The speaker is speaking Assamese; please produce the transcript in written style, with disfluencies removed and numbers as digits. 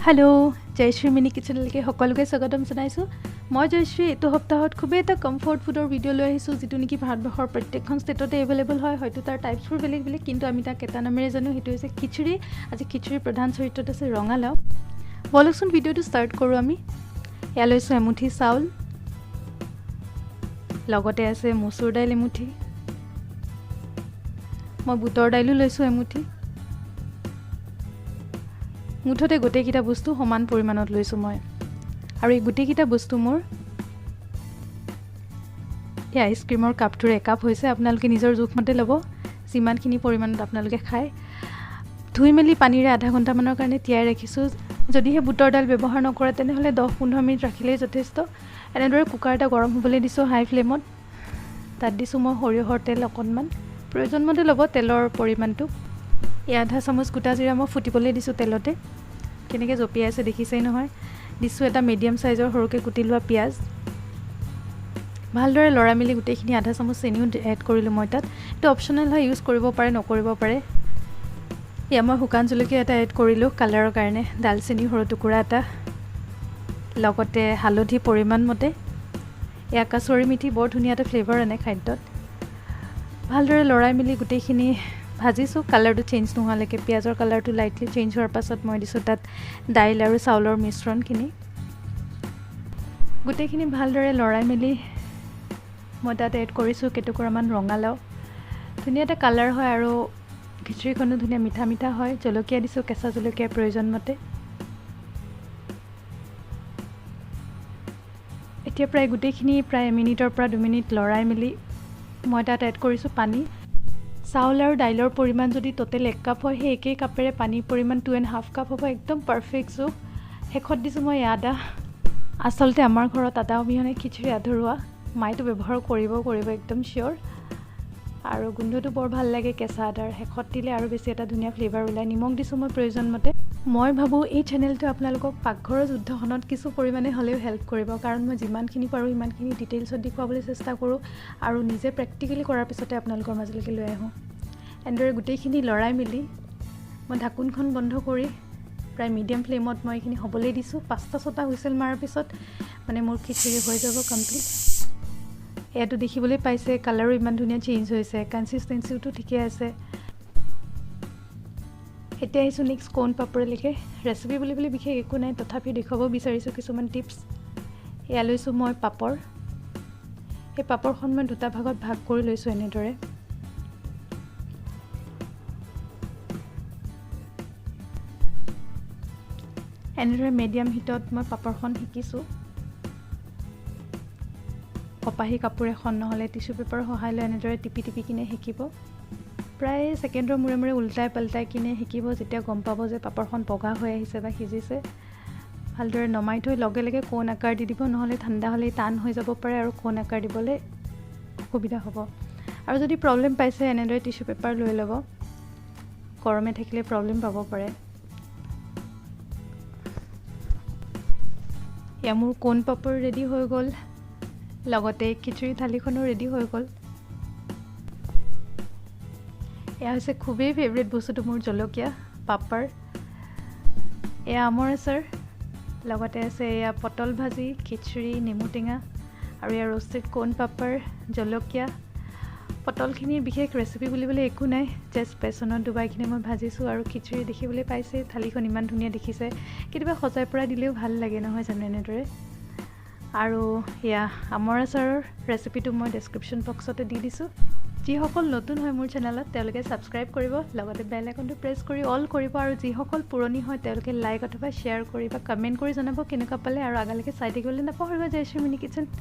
হেল্ল' জয়শ্ৰী মিনি কিচেনলৈকে সকলোকে স্বাগতম জনাইছোঁ। মই জয়শ্ৰী এইটো সপ্তাহত খুবেই এটা কমফৰ্ট ফুডৰ ভিডিঅ' লৈ আহিছোঁ, যিটো নেকি ভাৰতবৰ্ষৰ প্ৰত্যেকখন ষ্টেটতে এভেইলেবল হয়। হয়তো তাৰ টাইপছবোৰ বেলেগ বেলেগ, কিন্তু আমি তাক এটা নামেৰে জানো, সেইটো হৈছে খিচিৰি। আজি খিচিৰিৰ প্ৰধান চৰিত্ৰত আছে ৰঙালাও। ব'লকচোন ভিডিঅ'টো ষ্টাৰ্ট কৰোঁ। আমি এয়া লৈছোঁ এমুঠি চাউল, লগতে আছে মচুৰ দাইল এমুঠি, মই বুটৰ দাইলো লৈছোঁ এমুঠি। মুঠতে গোটেইকেইটা বস্তু সমান পৰিমাণত লৈছোঁ মই। আৰু এই গোটেইকেইটা বস্তু মোৰ এই আইচক্ৰীমৰ কাপটোৰ একাপ হৈছে। আপোনালোকে নিজৰ জোখমতে ল'ব, যিমানখিনি পৰিমাণত আপোনালোকে খায়। ধুই মেলি পানীৰে আধা ঘণ্টামানৰ কাৰণে তিয়াই ৰাখিছোঁ। যদিহে বুটৰ দাইল ব্যৱহাৰ নকৰে তেনেহ'লে 10-15 মিনিট ৰাখিলেই যথেষ্ট। এনেদৰে কুকাৰ এটা গৰম হ'বলৈ দিছোঁ হাই ফ্লেমত। তাত দিছোঁ মই সৰিয়হৰ তেল অকণমান, প্ৰয়োজনমতে ল'ব তেলৰ পৰিমাণটো। এই আধা চামুচ গোটা জিৰা মই ফুটিবলৈ দিছোঁ তেলতে। কেনেকৈ জঁপিয়াই আছে দেখিছেই নহয়। দিছোঁ এটা মিডিয়াম চাইজৰ সৰুকৈ কুটি লোৱা পিঁয়াজ। ভালদৰে লৰাই মেলি গোটেইখিনি আধা চামুচ চেনিও এড কৰিলোঁ মই তাত। এইটো অপশ্যনেল হয়, ইউজ কৰিব পাৰে নকৰিব পাৰে। এয়া মই শুকান জলকীয়া এটা এড কৰিলোঁ কালাৰৰ কাৰণে, ডালচেনি সৰু টুকুৰা এটা, লগতে হালধি পৰিমাণ মতে। এয়া কাচৰি মিঠি, বৰ ধুনীয়া এটা ফ্লেভাৰ আনে খাদ্যত। ভালদৰে লৰাই মেলি গোটেইখিনি ভাজিছোঁ কালাৰটো চেঞ্জ নোহোৱালৈকে। পিঁয়াজৰ কালাৰটো লাইটলি চেঞ্জ হোৱাৰ পাছত মই দিছোঁ তাত দাইল আৰু চাউলৰ মিশ্ৰণখিনি। গোটেইখিনি ভালদৰে লৰাই মেলি মই তাত এড কৰিছোঁ কেইটুকুৰামান ৰঙালাও। ধুনীয়া এটা কালাৰ হয় আৰু খিচিৰিখনো ধুনীয়া মিঠা মিঠা হয়। জলকীয়া দিছোঁ, কেঁচা জলকীয়া প্ৰয়োজন মতে। এতিয়া প্ৰায় গোটেইখিনি প্ৰায় এমিনিটৰ পৰা 2 মিনিট লৰাই মেলি মই তাত এড কৰিছোঁ পানী। চাউল আৰু দাইলৰ পৰিমাণ যদি ট'টেল 1 কাপ হয়, সেই একেই কাপেৰে পানীৰ পৰিমাণ 2.5 কাপ হ'ব, একদম পাৰফেক্ট জোখ। শেষত দিছোঁ মই আদা। আচলতে আমাৰ ঘৰত আদা অবিহনে খিচিৰি আধৰুৱা, মায়েতো ব্যৱহাৰ কৰিব একদম চিয়'ৰ। আৰু গোন্ধটো বৰ ভাল লাগে কেঁচা আদাৰ, শেষত দিলে আৰু বেছি এটা ধুনীয়া ফ্লেভাৰ ওলায়। নিমখ দিছোঁ মই প্ৰয়োজন মতে। মই ভাবোঁ এই চেনেলটোৱে আপোনালোকক পাকঘৰৰ যুদ্ধখনত কিছু পৰিমাণে হ'লেও হেল্প কৰিব, কাৰণ মই যিমানখিনি পাৰোঁ সিমানখিনি ডিটেইলছত দেখুৱাবলৈ চেষ্টা কৰোঁ আৰু নিজে প্ৰেক্টিকেলি কৰাৰ পিছতে আপোনালোকৰ মাজলৈকে লৈ আহোঁ। এনেদৰে গোটেইখিনি লৰাই মেলি মই ঢাকোনখন বন্ধ কৰি প্ৰায় মিডিয়াম ফ্লেমত মই এইখিনি হ'বলৈ দিছোঁ। 5-6টা হুইচেল মৰাৰ পিছত মানে মোৰ খিচিৰি হৈ যাব কমপ্লিট। এয়াতো দেখিবলৈ পাইছে কালাৰো ইমান ধুনীয়া চেঞ্জ হৈছে, কনচিষ্টেঞ্চিটো ঠিকে আছে। এতিয়া আহিছোঁ নেক্সট কণ পাপৰলৈকে। ৰেচিপি বুলিবলৈ বিশেষ একো নাই, তথাপিও দেখুৱাব বিচাৰিছোঁ কিছুমান টিপছ। এয়া লৈছোঁ মই পাপৰ। এই পাপৰখন মই দুটা ভাগত ভাগ কৰি লৈছোঁ এনেদৰে। এনেদৰে মিডিয়াম হিটত মই পাপৰখন শিকিছোঁ। কপাহী কাপোৰ এখন নহ'লে টিচু পেপাৰৰ সহায় লৈ এনেদৰে টিপি টিপি কিনে শিকিব। প্ৰায় ছেকেণ্ডৰ মূৰে মূৰে উল্টাই পাল্টাই কিনে শিকিব, যেতিয়া গম পাব যে পাপৰখন বগা হৈ আহিছে বা সিজিছে। ভালদৰে নমাই থৈ লগে লগে কোণ আকাৰ দি দিব, নহ'লে ঠাণ্ডা হ'লেই টান হৈ যাব পাৰে আৰু কোণ আকাৰ দিবলৈ অসুবিধা হ'ব। আৰু যদি প্ৰব্লেম পাইছে এনেদৰে টিচু পেপাৰ লৈ ল'ব, গৰমে থাকিলে প্ৰব্লেম পাব পাৰে। এয়া মোৰ কোণ পাপৰ ৰেডি হৈ গ'ল, লগতে খিচিৰি থালিখনো ৰেডি হৈ গ'ল। এয়া হৈছে খুবেই ফেভৰেট বস্তুটো মোৰ, জলকীয়া পাপৰ। এয়া আমৰ আচাৰ, লগতে আছে এয়া পটল ভাজি, খিচিৰি, নেমু টেঙা আৰু এয়া ৰোষ্টেড কণ পাপৰ, জলকীয়া। পটলখিনিৰ বিশেষ ৰেচিপি বুলিবলৈ একো নাই, জাষ্ট বেচনত ডুবাই কিনে মই ভাজিছোঁ। আৰু খিচিৰি দেখিবলৈ পাইছে, থালিখন ইমান ধুনীয়া দেখিছে। কেতিয়াবা সজাই পৰাই দিলেও ভাল লাগে নহয় জানো এনেদৰে। আৰু এয়া আমৰ আচাৰৰ ৰেচিপিটো মই ডেছক্ৰিপশ্যন বক্সতে দি দিছোঁ। যিসকল নতুন হয় মোৰ চেনেলত তেওঁলোকে ছাবস্ক্ৰাইব কৰিব, লগতে বেল আইকনটো প্ৰেছ কৰি অল কৰিব। আৰু যিসকল পুৰণি হয় তেওঁলোকে লাইক অথবা শ্বেয়াৰ কৰি বা কমেণ্ট কৰি জনাব কেনেকুৱা পালে। আৰু আগালৈকে চাই থাকিবলৈ নাপাহৰিব জয়শ্ৰী মিনি কিচেন।